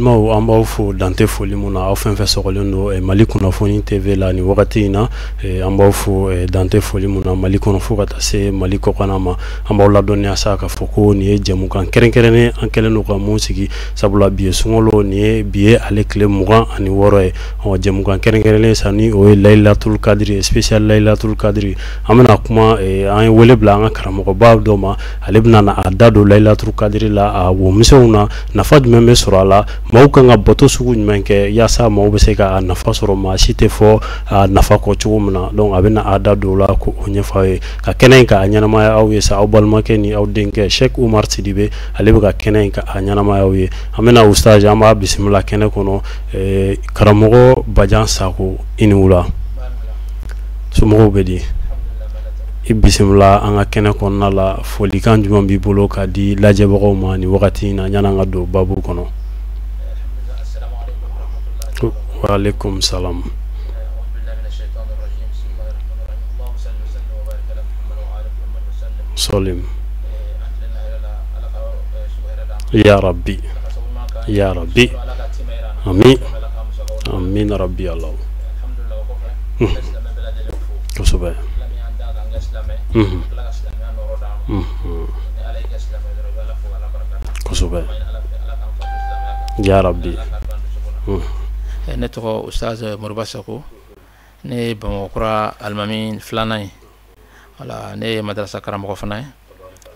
Balimaw, an b'aw fo dante foli mun na. Aw fɛn fɛn sɔgɔlen don Mali Kunnafoni TV la nin wagati in na, an b'aw fo dante foli mun na, Mali kɔnɔ fo ka taa se Mali kɔkanna ma. An b'aw ladɔnniya sa k'a fɔ ko nin ye jɛmukan kɛrɛnkɛrɛnnen an kɛlen don ka mun sigi, sabula bi ye sunkalo, nin ye bi ye ale tile 26 ye. Ɔ, jɛmukan kɛrɛnkɛrɛnnen sa, ni o ye Layilatul Kadiri ye, spécial Layilatul Kadiri. An bɛna kuma, an ye wele bila an ka karamɔgɔba dɔ ma. Ale bɛna na a da don Layilatul Kadiri la, a womisɛnw na, nafa jumɛn bɛ sɔrɔ a la, maaw kan ka bato sugu jumɛn kɛ yaasa maaw bɛ se ka nafa sɔrɔ, maa si tɛ fɔ a nafa kɔ cogo min na. Donc a bɛna a da don o la k'o ɲɛfɔ aw ye, ka kɛnɛ in k'a ɲɛnamaya aw ye sa. Aw balimakɛ ni aw denkɛ Cheikh Oumar Sidibe, ale bɛ ka kɛnɛ in k'a ɲɛnamaya aw ye. An bɛna Ustaz, an b'a bisimila kɛnɛ kɔnɔ. Karamɔgɔ Bajan Sako, i ni wula, somɔgɔw bɛ di? I bisimila an ka kɛnɛ kɔnɔna la. Folikan jumɛn b'i bolo ka di lajɛbagaw ma nin wagati in na, yan'an ka don babu kɔnɔ? Waaleykum salam. Salim ya rabbi, ya rabbi, amin amin rabbi Allah. Kosɛbɛ. Kosɛbɛ, ya rabbi. Ne tɔgɔ Ustaz Moriba Sako, ne ye Bamakɔkura alimami filanan ye. Wala, ne ye madarasa karamɔgɔ fana ye.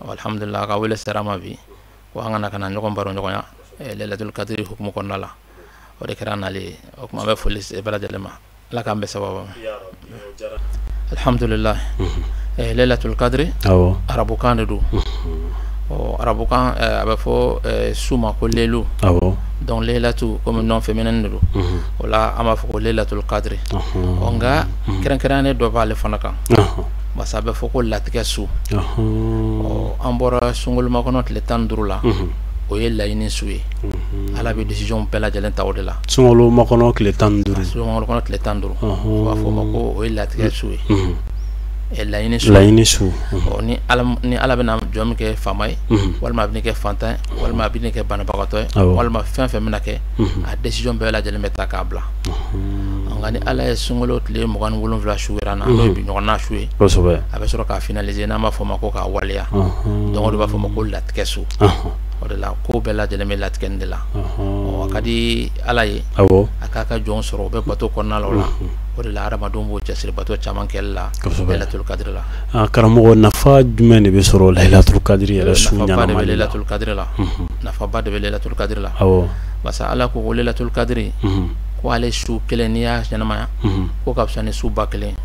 Alhamdulillah, a ka wele sera ma bi ko an kana ka na ɲɔgɔn baro ɲɔgɔnya Lailatul Kadiri hukumu kɔnɔna la. O de kɛra nali ye. O tuma an bɛ foli se bɛɛ lajɛlen ma. Ala k'an bɛɛ sababu ma. Alhamdulillah, Lailatul Kadiri, arabukan de don. Ɔ, arabukan, a bɛ fɔ su ma ko lelu. Donc leilatu, comme nom féminin de don, o la an b'a fɔ ko Lailatul Kadiri. Ɔ, nka kɛrɛnkɛrɛnnen dɔ b'ale fana kan, basa a bɛ fɔ ko latigɛ su. Ɔ, an bɔra sunkalomakɔnɔ tile 15 la, o ye laɲini su ye. Ala bɛ décision bɛɛ lajɛlen ta o de la. Sunkalomakɔnɔ tile 15. Sunkalomakɔnɔ tile 15, u b'a fɔ o ma ko o ye latigɛ su ye, laɲini su. Laɲini su. Ɔ, ni Ala bɛna jɔn min kɛ faama ye, walima a bɛ kɛ fantan ye, walima a bɛ kɛ banabagatɔ ye, walima fɛn fɛn bɛna kɛ, a décision bɛɛ lajɛlen bɛ ta k'a bila. Nka ni Ala ye sunkalo tile 27 su yira na, n'o ye bi ɲɔgɔnna su ye, a bɛ sɔrɔ k'a finaliser, n'an b'a fɔ o ma ko k'a waleya. Donc o de b'a fɔ o ma ko latigɛ su. O de la ko bɛɛ lajɛlen bɛ latigɛ nin de la. Ɔ, a ka di Ala ye a k'a ka jɔn sɔrɔ o bɛ bato kɔnɔna la. O la, o de la hadamadenw b'o cɛsiri bato caman kɛli la Lailatul Kadiri la. Karamɔgɔ, nafa jumɛn de bɛ sɔrɔ Lailatul Kadiri yɛrɛ su Nafaba de bɛ ɲɛnamali la? Lailatul Kadiri la, nafaba de bɛ Lailatul Kadiri la. Parce que Ala ko ko Lailatul Kadiri, ko ale su kelen, n'i y'a ɲɛnamaya, ko ka fisa ni su 1000.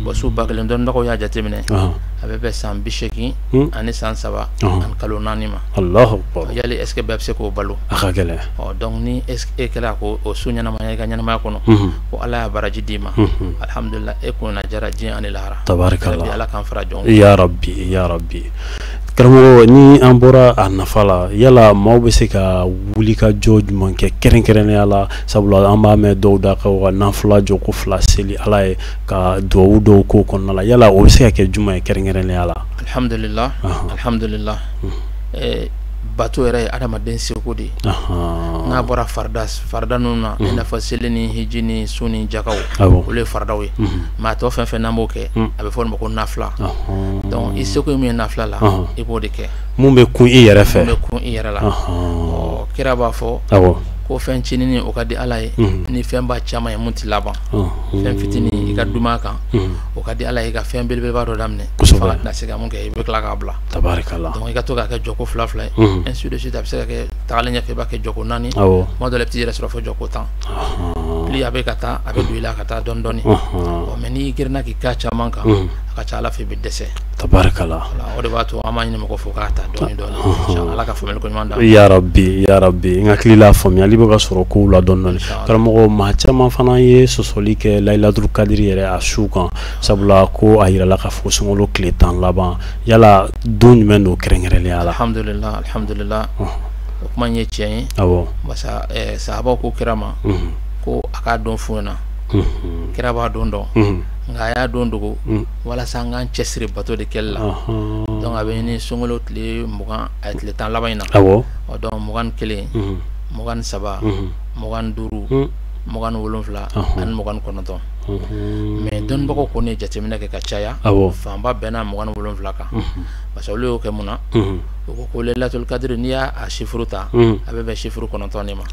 Bon, su 1000, dɔnnibagaw y'a jateminɛ, a bɛ bɛn san 80 ani san 3 ani kalo 4 ma. Allahu akbar. Yali est ce que bɛɛ bɛ se k'o balo? A ka gɛlɛn. Ɔ, donc ni e kɛra k'o o su ɲɛnamaya i ka ɲɛnamaya kɔnɔ, ko Ala y'a baraji d'i ma, alhamdulillah, e kunna jara diɲɛ ani lahara. Tabarikala. Ala k'an fara jɔn. Ya rabbi, ya rabbi. Karamɔgɔ, ni an bɔra a nafa la, yala maaw bɛ se ka wuli ka jɔ jumɛn kɛ kɛrɛnkɛrɛnnenya la? Sabula an b'a mɛn dɔw da ka nafila jɔ ko fila seli Ala ye, ka duwawu dɔw k'o kɔnɔna la. Yala o bɛ se ka kɛ jumɛn ye kɛrɛnkɛrɛnnenya la? Alhamdulillah, alhamdulillah. Bato yɛrɛ ye adamaden seko de ye. N'a bɔra farida farida ninnu na, i n'a fɔ seli ni hiji ni sun ni jakaw, olu ye faridaw ye. Mais a tɔ fɛn fɛn n'an b'o kɛ, a bɛ fɔ o ma ko nafila. Donc i seko ye min ye nafila la, i b'o de kɛ. Mun bɛ kun i yɛrɛ fɛ. Mun bɛ kun i yɛrɛ la. Ɔ, kira b'a fɔ ko fɛn cinini, o ka di Ala ye ni fɛn ba caman ye mun ti laban. Fɛn fitinin i ka duma kan, o ka di Ala ye i ka fɛn belebeleba dɔ daminɛ, fanga tɛna se ka mun kɛ, i bɛ tila k'a bila. Tabarikala. Donc i ka to k'a kɛ jɔko fila fila ye, ainsi de suite. A bɛ se ka kɛ tagalen ɲɛfɛ, i b'a kɛ jɔko naani, tuma dɔ la i bɛ t'i yɛrɛ sɔrɔ fo jɔko 10. Plus a bɛ ka taa, a bɛ don i la ka taa dɔɔni dɔɔni. Ɔ, mais n'i girinna k'i k'a caman kan, a ka ca Ala fɛ i bɛ dɛsɛ. Tabarikala. O de b'a to an b'a ɲini mɔgɔ fo k'a ta dɔɔni dɔɔni. Ala ka faamuyali ko ɲuman d'an ma. Ya rabbi, ya rabbi. N hakili la faamuyali bɛ ka sɔrɔ kow la dɔɔni dɔɔni. Karamɔgɔ, maa caman fana ye sɔsɔli kɛ Layilatul Kadiri yɛrɛ a su kan, sabula ko a yirala k'a fɔ sunkalo tile 10 laban. Yala don jumɛn don kɛrɛnkɛrɛnnenya la? Alhamdulillah, alhamdulillah, o kuma in ye tiɲɛ ye. Basa sahabaw ko kira ma ko a k'a don f'u ɲɛna. Kira b'a don dɔn, nka a y'a don dogo walasa an k'an cɛsiri bato de kɛli la. Donc a bɛ ɲini sunkalo tile 20, tile 10 laban in na. Ɔ, donc 21. 23, 25, 27 ani 29. Mais dɔnnibagaw kɔni ye jateminɛ kɛ ka caya, fanba bɛnna 27 kan. Parce que olu y'o kɛ mun na, u ko ko Laylatul Qadr n'i y'a chiffre ta, a bɛ bɛn chiffre 9 de ma.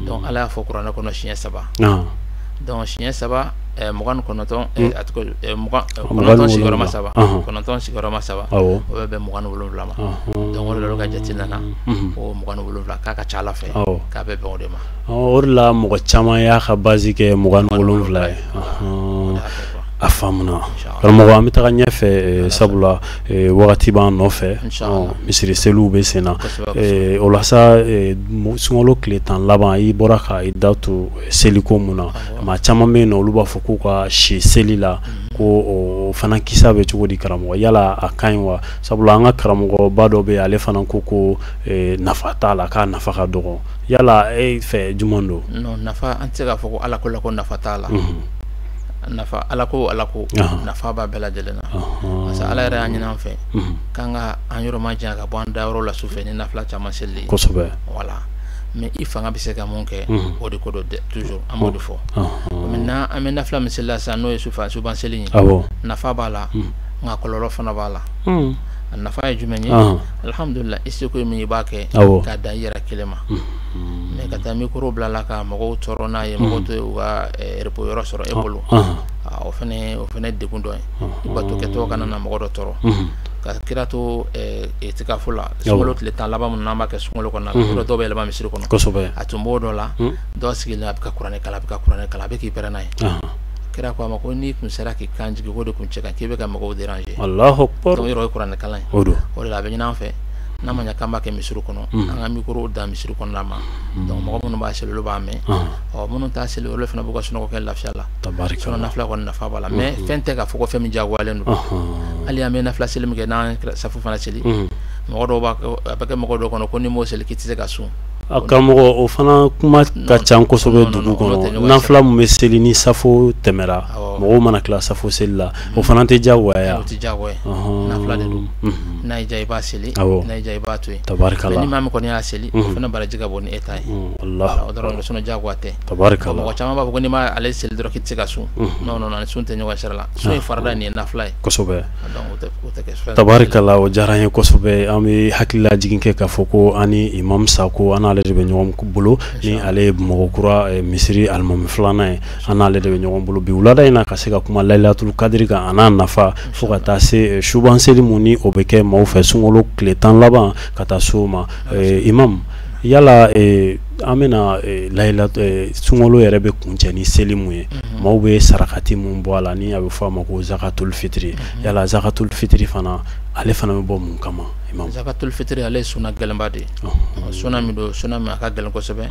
Donc Ala y'a fɔ kuranɛ kɔnɔ siɲɛ 3. Donc siɲɛ 3, 29, a tɔgɔ 9 sigiyɔrɔma 3, 9 sigiyɔrɔma 3, o bɛ bɛn 27 ma. Donc o de la olu ka jate nana ko 27 k'a ka ca Ala fɛ k'a bɛ bɛn o de ma. O de la mɔgɔ caman y'a ka base kɛ 27 ye. A faamuna karamɔgɔ, an bɛ taga ɲɛfɛ sabula wagati b'an nɔfɛ, misiri seliw bɛ sen na. O la sa, sunkalo tile 10 laban, i bɔra ka i da to seliko mun na, maa caman bɛ yen nɔ olu b'a fɔ k'u ka si seli la, ko o fana kisa bɛ cogo di karamɔgɔ, yala a ka ɲi wa? Sabula an ka karamɔgɔba dɔ bɛ yen, ale fana ko nafa t'a la, k'a nafa ka dɔgɔ. Yala e fɛ jumɛn don? Non, nafa an tɛ se k'a fɔ ko Ala ko la ko nafa t'a la. Nafa Ala ko nafa b'a bɛɛ lajɛlen na. Parce que Ala yɛrɛ y'a ɲini an fɛ k'an ka an yɔrɔ ma janya ka bɔ an dayɔrɔ la sufɛ ni nafila caman seli ye. Kosɛbɛ. Voilà. Mais i fanga bɛ se ka mun kɛ, o de ko don toujours an b'o de fɔ. Maintenant an bɛ nafila min seli la sisan, n'o ye sufɛ suban seli ye, nafa b'a la, nka kɔlɔlɔ fana b'a la. A nafa ye jumɛn ye? Alhamdulillah, i seko ye min ye i b'a kɛ k'a dan i yɛrɛ kelen ma. Mais ka taa micro bila la ka mɔgɔw tɔɔrɔ n'a ye, mɔgɔw tɛ u ka repos yɔrɔ sɔrɔ e bolo, o fana degun dɔ ye. I bato kɛtɔ kana na mɔgɔ dɔ tɔɔrɔ. Ka kira to itikafo la, sunkalo tile 10 laban minnu n'an b'a kɛ sunkalo kɔnɔna la, yɔrɔ dɔw bɛ yɛlɛma misiri kɔnɔ. Kosɛbɛ. A tun b'o dɔ la, dɔw sigilen a bɛ ka kuranɛ kalan, a bɛ ka kuranɛ kalan, a bɛ k'i pɛrɛn n'a ye. Kira ko a ma ko n'i kun sera k'i kan jigin, k'o de kun cɛ ka k'i bɛ ka mɔgɔw déranger. Allahu akbar. Donc yɔrɔ ye kuranɛ kalan ye. O don. O de la a bɛ ɲini an fɛ, n'a ma ɲɛ k'an b'a kɛ misiri kɔnɔ, an ka micro da misiri kɔnɔna ma. Donc mɔgɔ minnu b'a seli olu b'a mɛn, ɔ minnu t'a seli olu fana b'u ka sunɔgɔ kɛ lafiya la. Sinon nafila kɔni nafa b'a la, mais fɛn tɛ k'a fɔ ko fɛn min diyagoyalen don. Hali an bɛ nafila seli min kɛ, n'an safu fana seli, mɔgɔ dɔw b'a a bɛ kɛ mɔgɔ dɔw kɔnɔ ko n'i m'o seli k'i tɛ se ka sun. A karamɔgɔ, o fana kuma ka ca kosɛbɛ dugu kɔnɔ. Nafila min bɛ seli ni safo tɛmɛra, mɔgɔw mana tila safo seli la, o fana tɛ diyagoya ye. O tɛ diyagoya ye, nafila de don. N'a y'i diya i b'a seli, n'a y'i diya i b'a to yen. Tabarikala. Ni maa min kɔni y'a seli, o fana baraji ka bon ni e ta ye. Walahi. O dɔrɔn de, sinon diyagoya tɛ. Tabarikala. Mɔgɔ caman b'a fɔ ko n'i ma ale seli dɔrɔn k'i tɛ se ka sun. Non non non, sun tɛ ɲɔgɔn sira la. Sun ye farida, nin ye nafila ye. Kosɛbɛ. Donc o tɛ kɛ fɛn. Tabarikala, o diyara an ye kosɛbɛ. An bɛ hakilila jigin kɛ k'a fɔ ko an ni Imam Sako, an n'ale de bɛ ɲɔgɔn bolo, ni ale ye Bamakɔ kura misiri alimami filanan ye, an n'ale de bɛ ɲɔgɔn bolo bi wulada in na ka se ka kuma Laylatul Qadr kan, a n'a nafa, fo ka taa se suban seli mun ni o bɛ kɛ maaw fɛ sunkalo tile 10 laban ka taa so ma. Imam, yala an bɛna layila sunkalo yɛrɛ bɛ kuncɛ ni seli mun ye, maaw bɛ sarakati mun bɔ a la, ni a bɛ fɔ a ma ko zakatul fitiri, yala zakatul fitiri fana, ale fana bɛ bɔ mun kama? Zakatul fitiri ale ye sunna gɛlɛnba de ye. Sunna min don, sunna min a ka gɛlɛn kosɛbɛ.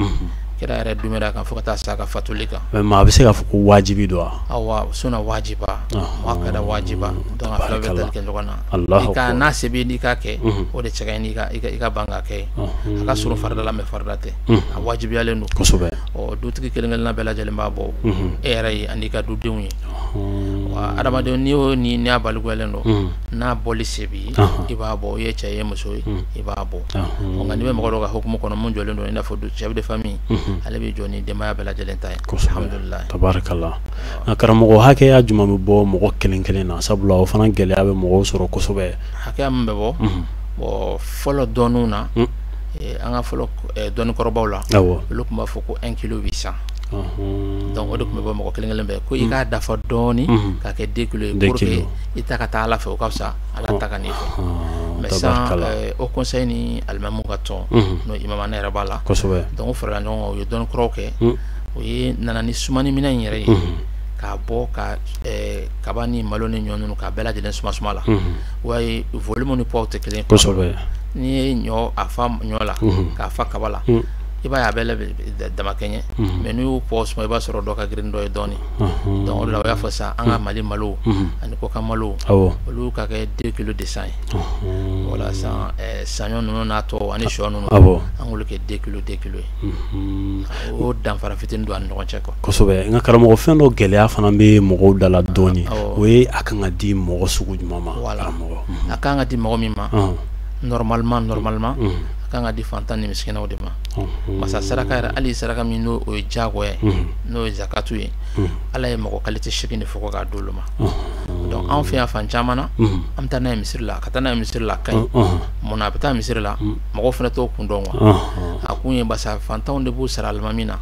Kira yɛrɛ dumɛra kan fo ka taa sa ka fatuli kan. Mais a bɛ se k'a fɔ ko wajibi don wa? Awa, sunna wajiba, muakkada wajiba. Donc a fila bɛɛ tali kɛ ɲɔgɔn na. I ka n'a se b'i n'i k'a kɛ, o de cɛ ka ɲi n'i ka ban k'a kɛ. A ka surun farida la, mais farida tɛ. A wajibiyalen don. Kosɛbɛ. Ɔ dutigi kelen kelenna bɛɛ lajɛlen b'a bɔ. E yɛrɛ ye ani ka dudenw ye. Wa adamadenw n'i y'o ni n'a balikuyalen don, n'a bɔli se b'i ye, i b'a bɔ. I ye cɛ ye, muso ye, i b'a bɔ. Nka n'i bɛ mɔgɔ dɔ ka hukumu kɔnɔ mun jɔlen don i n'a fɔ chef de famille, ale bɛ jɔ ni denbaya bɛɛ lajɛlen ta ye. Alhamdulillah. Tabarikala. Nka karamɔgɔ, hakɛya jumɛn bɛ bɔ mɔgɔ kelen kelen na? Sabula o fana gɛlɛya bɛ mɔgɔw sɔrɔ kosɛbɛ. Hakɛya min bɛ bɔ, bon fɔlɔ dɔnniw na, an ka fɔlɔ dɔnnikɔrɔbaw la, olu tun b'a fɔ ko 1 kilo 800. Donc o de tun bɛ bɔ mɔgɔ kelen kelen bɛɛ ko i k'a dafa dɔɔni k'a kɛ 2 kilos ye, pour que i ta ka taa Ala fɛ, o ka fisa Ala ta ka n'i fɛ. Mais sisan o conseil ni alimamu ka tɔn, n'o imam ne yɛrɛ b'a la. Kosɛbɛ. Donc o farala ɲɔgɔn kan, u ye dɔnni kuraw kɛ, o ye nana ni sumani minɛn in yɛrɛ ye, k'a bɔ ka kaba ni malo ni ɲɔ ninnu k'a bɛɛ lajɛlen suma suma la. Wa volume ni poids tɛ kelen ye. Kosɛbɛ. N'i ye ɲɔ a fa ɲɔ la k'a fa kaba la, i b'a ye a bɛɛ damakɛɲɛ. Mais n'i y'o poids suma, i b'a sɔrɔ dɔ ka girin dɔ ye dɔɔni. Donc o de la u y'a fɔ sisan an ka Mali malo ani kɔkan malo, olu ka kɛ 2 kilos 200 ye. Wala sisan saɲɔ ninnu n'a tɔ ani sɔ ninnu, an k'olu kɛ 2 kilos 2 kilos ye. O danfara fitinin don an ni ɲɔgɔn cɛ quoi. Kosɛbɛ. Nka karamɔgɔ, fɛn dɔ gɛlɛya fana bɛ mɔgɔw da la dɔɔni, o ye a kan ka di mɔgɔ sugu jumɛn ma? Karamɔgɔ, a kan ka di mɔgɔ min ma, normalement a kan ka di fantan ni misikinaw de ma. Masa saraka yɛrɛ, hali saraka min n'o o ye diyagoya ye, n'o ye zakatu ye, Ala ye mɔgɔ qualité 8 de fɔ k'a d'olu ma. Donc anw fɛ yan fan caman na, an bɛ taa n'a ye misiri la, ka taa n'a ye misiri la a ka ɲi. Munna a bɛ taa misiri la? Mɔgɔw fana t'o kun dɔn quoi. A kun ye barisa fantanw de b'u sara alimami na.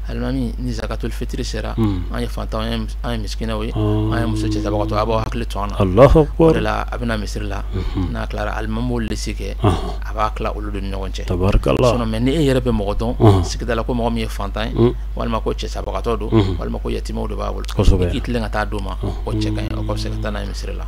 Alimami ni zakatul fitiri sera, an ye fantanw, an ye misikinaw ye, an ye muso cɛsabagatɔ, a b'aw hakili to an na. Allahu O akbar. de la a bɛna misiri la, n'a tilara, alimami b'o lisi kɛ, a b'a tila olu de ni ɲɔgɔn cɛ. Tabarikala. Sinon mais ni e yɛrɛ bɛ mɔgɔ dɔn sigida la ko mɔgɔ min ye fantan ye, walima ko cɛsabagatɔ don, walima ko yatimɛw de b'a bolo, i k'i tilen ka taa d'o ma, o cɛ ka ɲi, o ka fisa ka taa n'a ye misiri la.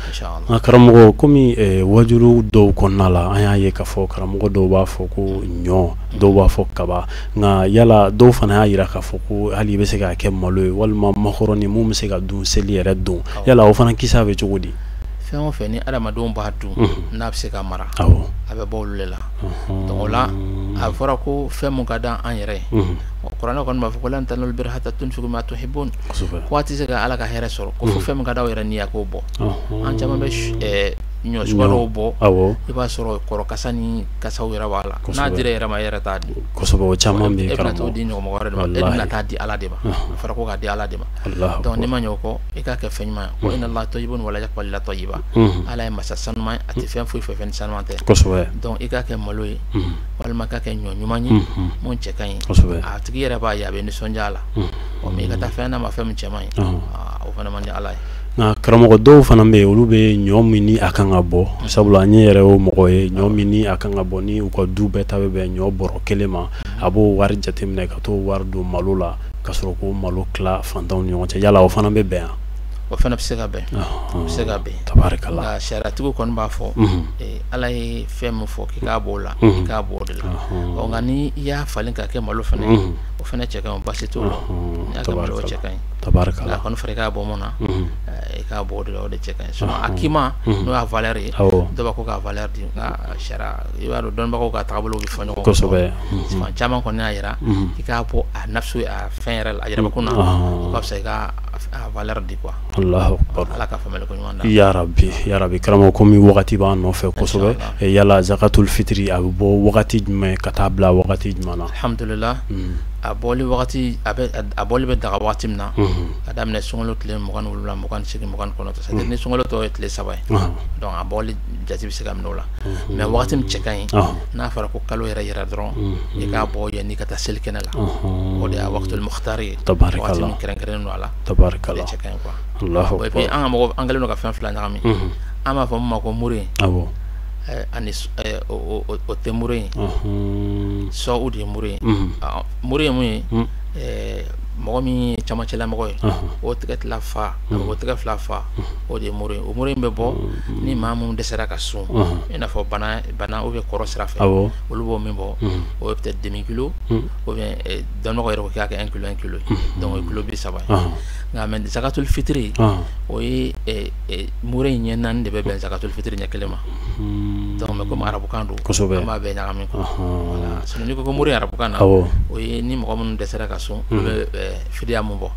Inshallah. Nka karamɔgɔ, komi wajulu dɔw kɔnɔna la, an y'a ye k'a fɔ karamɔgɔ dɔw b'a fɔ ko ɲɔ, dɔw b'a fɔ kaba, nka yala dɔw fana y'a yira k'a fɔ ko hali i bɛ se k'a kɛ malo ye walima makɔrɔni mun bɛ se ka dun seli yɛrɛ don, yala o fana kisa bɛ cogo di? Fɛn o fɛn ni adamadenw b'a dun, n'a bɛ se ka mara, a bɛ bɔ olu de la. Donc o la a fɔra ko fɛn mun ka d'an yɛrɛ ye, kuranɛ kɔni b'a fɔ ko lan tanalul birra hatta tunfiqu mimma tuhibbun, ko a tɛ se ka Ala ka hɛrɛ sɔrɔ ko fo fɛn min ka d'aw yɛrɛ ni a k'o bɔ. An caman bɛ ɲɔ suguya dɔw bɔ, i b'a sɔrɔ kɔrɔ kasa ni kasaw yɛrɛ b'a la. N'a dira e yɛrɛ ma, e yɛrɛ t'a di. Kosɛbɛ, o caman bɛ yen. E bɛna t'o di ɲɔgɔn wɛrɛ de ma, e bɛna taa di Ala de ma. A fɔra ko k'a di Ala de ma. Donc n'i ma ɲɛ o kɔ, i k'a kɛ fɛn ɲuman ye ko inna Allaha tayyibun wa la yaqbalu illa tayyiba. Ala ye masa sanuman ye, a tɛ fɛn foyi fɛ fɛn ni sanuman tɛ. Donc i k'a kɛ malo ye, walima k'a kɛ ɲɔ ɲuman ye mun cɛ ka ɲi, a tigi yɛrɛ b'a ye, a bɛ nisɔndiya a la. Ɔ mais i ka taa fɛn d'a ma, fɛn min cɛ man ɲi, o fana man di Ala ye. Nka karamɔgɔ, dɔw fana bɛ yen, olu bɛ ɲɔ min ni a kan ka bɔ, sabula an ye yɛrɛ o mɔgɔ ye, ɲɔ min ni a kan ka bɔ, ni u ka du bɛɛ ta bɛ bɛn ɲɔ bɔrɔ kelen ma, a b'o wari jateminɛ ka t'o wari don malo la ka sɔrɔ k'o malo tila fantanw ni ɲɔgɔn cɛ. Yala o fana bɛ bɛn wa? O fana bɛ se ka bɛn, o bɛ se ka bɛn. Tabarikala. Nka sariyatigiw kɔni b'a fɔ, Ala ye fɛn min fɔ k'i k'a bɔ o la, i k'a bɔ o de la. Ɔ nka ni i y'a falen ka kɛ malo fana ye, o fana cɛ ka ɲi, o baasi t'o la. N'i y'a kɛ malo, o cɛ ka ɲi. Tabarikala. Nka a kɔni fɔra i k'a bɔ mun na, i k'a bɔ o de la, o de cɛ ka ɲi. Sinon a kima n'o y'a valeur ye, dɔw b'a ko k'a valeur di, nka sariya, i b'a dɔn dɔnnibagaw ka taabolo bɛ fɔ ɲɔgɔn kɔ. Fan caman kɔni y'a jira i k'a bɔ a nafsu, a fɛn yɛrɛ la, a yɛrɛbakun na, o ka fisa i ka a valeur di quoi. Allahu akbar. Ala ka faamuyali ko ɲuman d'an ma. Ya rabbi, ya rabbi. Karamɔgɔ, komi wagati b'an nɔfɛ kosɛbɛ, yala zakatul fitiri a bɛ bɔ wagati jumɛn ka taa bila wagati jumɛn na? Alhamdulillah, a bɔli wagati, a bɛ a bɔli bɛ daga wagati min na, ka daminɛ sunkalo tile 27, 28, 29, c'est à dire ni sunkalo tɔ ye tile 3 ye, donc a bɔli jate bɛ se ka minɛ o la. Mais wagati min cɛ ka ɲi, n'a fɔra ko kalo yɛrɛ yɛrɛ dɔrɔn, i k'a bɔ yanni ka taa seli kɛnɛ la, o de y'a waqtul mukhtari ye, wagati min kɛrɛnkɛrɛnnen don a la, o de cɛ ka ɲi quoi. Allahu Et puis akbar. an ka mɔgɔ, an kɛlen don ka fɛn fila ɲagami. An b'a fɔ min ma ko muru ye, ani o tɛ muru ye, sɔw de ye muru ye. Muru ye mun ye? Mɔgɔ min ye camancɛlamɔgɔ ye, o tɛgɛ tila fa, o tɛgɛ fila fa, o de ye muru ye. O muru in bɛ bɔ ni maa mun dɛsɛra ka sun, i n'a fɔ bana ou bien kɔrɔ sira fɛ, olu b'o min bɔ, o ye peut-être demi kilo, ou bien dɔnnibagaw yɛrɛ ko k'i k'a kɛ 1 kilo 1 kilo ye, donc o ye kilo 30 ye. Nka mais zakatul fitiri, o ye muru in ɲɛ 4 de bɛ bɛn zakatul fitiri ɲɛ kelen ma. Donc mais comme arabukan don, an b'a bɛɛ ɲagami quoi. Voilà, sinon n'i ko ko muru ye arabukan na, o ye ni mɔgɔ minnu dɛsɛra ka sun, olu bɛ fidiya mun bɔ,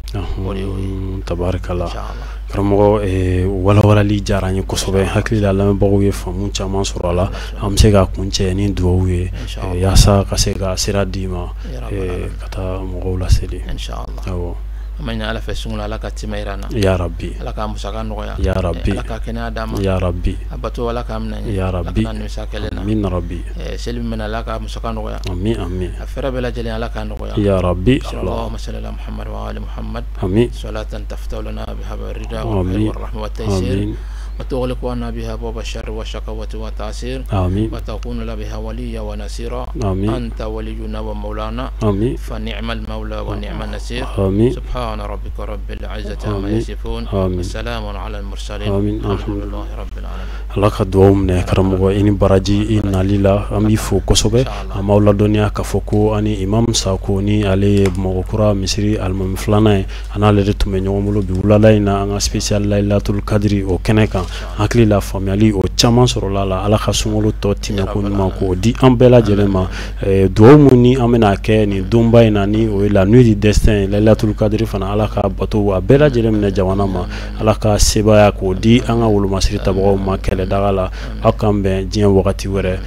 o de y'o ye. Tabarikala. Inshallah. Karamɔgɔ, walawalali diyara n ye kosɛbɛ. Hakili la lamɛnbagaw ye faamu caman sɔrɔ a la. An bɛ se ka kun cɛ ni dugawu ye yaasa ka se ka sira d'i ma ka taa mɔgɔw laseli. Inshallah. Awɔ. An b'a ɲini Ala fɛ sunkalo, Ala ka timiya jira an na. Ya rabbi. Ala ka musaka nɔgɔya. Ya rabbi. Ala ka kɛnɛya d'an ma. Ya rabbi. A bato, Ala k'a minɛ. Ya rabbi. Ala kana nimisa kɛlen na. Amin rabbi. Seli min bɛ na, Ala ka musaka nɔgɔya. Amin amin. A fɛrɛ bɛɛ lajɛlen, Ala k'a nɔgɔya. Ya rabbi. Allahumma salli ala Muhammad wa ali Muhammad. Amin. Salatan taftahu lana biha rida wa rahma wa taysir. وتغلق عنا بها أبواب الشر والشقاوة والتعسير. آمين. وتكون لنا بها وليا ونصيرا. آمين. أنت ولينا ومولانا. آمين. فنعم المولى ونعم النصير. آمين. سبحان ربك رب العزة عما يصفون. آمين. وسلام على المرسلين. آمين. الحمد لله رب العالمين. Ala ka duwawu minɛ karamɔgɔ, i ni baraji i nali la, an b'i fo kosɛbɛ. An b'aw ladɔnniya k'a fɔ ko ani Imam Sako, ni ale ye Bamakɔkura misiri alimami filanan ye, an n'ale de tun bɛ ɲɔgɔn bolo bi wulada in na, an ka spécial Laylatul Kadri o kɛnɛ kan. Hakili la faamuyali o caman sɔrɔla la. Ala ka sunkalo tɔ timɛ ko ɲuman k'o di an bɛɛ lajɛlen ma. Dugawu mun ni an bɛna kɛ nin donba in na, ni o ye la nuit du destin, Laylatul Kadiri fana, Ala ka bato a bɛɛ lajɛlen minɛ jamana ma. Ala ka sebaaya k'o di an ka wolomasiri tabagaw ma kɛlɛdaga la. Aw k'an bɛn diɲɛ wagati wɛrɛ.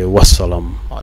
Wasalamu.